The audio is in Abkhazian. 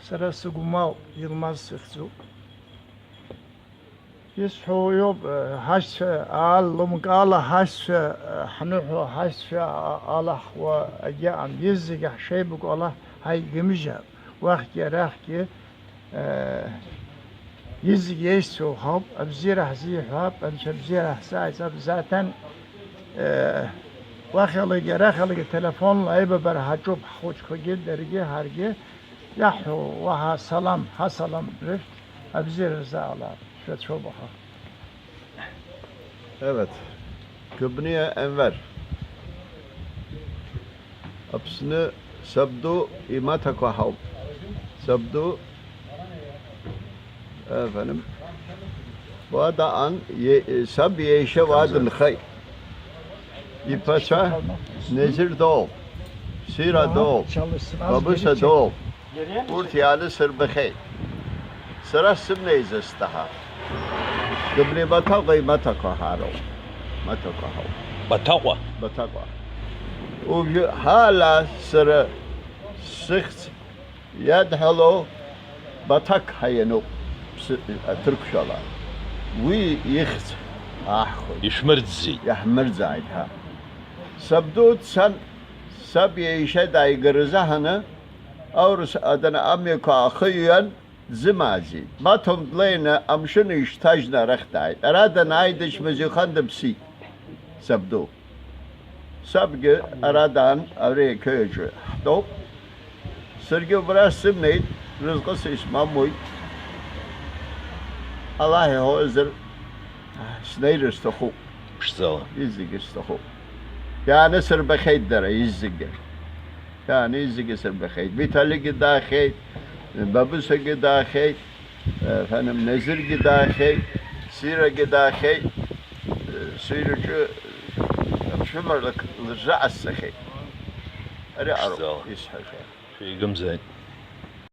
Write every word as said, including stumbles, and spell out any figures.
Сара сыгәмал Илмаз сыхьӡуп. Исҳәо иоуп, ҳашьцәа, ааллымкаала ҳашьцәа, ҳныҳәо ҳашьцәа алаҳхуа агьыҟам. Изегьы ҳшеибакәу Аллаҳ ҳаигымжьаап. Уахьгьы арахьгьы, изегьы еишьцәоу ҳауп, абзиара ҳзиҳәап, анцәа абзиара ҳзааиҵап, заҭан, уахьалагьы арахьалагьы телефонла аибабара ҳаҿуп, ҳхәыҷқәагьы, даргьы, ҳаргьы. Иаҳҳәо, уаҳа салам, ҳасалам рышәҭ, абзиара рзаалап, шәацәоуп аха. Evet. Габниа Енвер. Аԥсны сабду имаҭақәа ҳауп. Сабду, э, фәаним, уа даан, е-, саб иеишьа уа дынхеит. Иԥацәа Незир дууп, Сира дууп, Бабыса дууп. Урҭ иааны сырбахьеит. Сара сымнеизар сҭахар. Габриа Баҭаҟәа имаҭақәа ҳароуп. Маҭақәа ҳауп. Баҭаҟәа? Баҭаҟәа. Уажәы ҳаала сара сыхьӡ иадҳәало Баҭақ ҳәа иануп ԥсы-, аҭырқәшәала. Уи ихьӡ ааҳхәеит. Ишәмырӡӡеит. Иаҳмырӡааит, ҳа. Сабду дцан, саб иеишьа дааигар азыҳәаны, аурыс адын амҩақәа аахыҩҩан, дзымааӡеит. Маҭом длеины амшын ишьҭажьны арахь дааит. Ара данааи дычмазаҩхан дыԥсит. Сабду. Сабгьы ара даан, ари ақьоуаҿы ҳтәоуп. Саргьы убра сымнеит, рызҟыс исмамуеит. Аллаҳ иҳәозар, снеир сҭахуп. Ԥшӡала. Изегьы сҭахуп. Иааны сырбахьеит дара, изегьы. Иааны изегьы сырбахьеит. Виталигьы даахьеит, Бабысагьы даахьеит, э, фәаним, Назиргьы даахьеит, Сирагьы даахьеит. Э, Сираҿы аԥшәымарак лырзаҟасҵахьеит. Ари ароуп Ԥшӡала. Исҳәаша. Шәеигымзааит.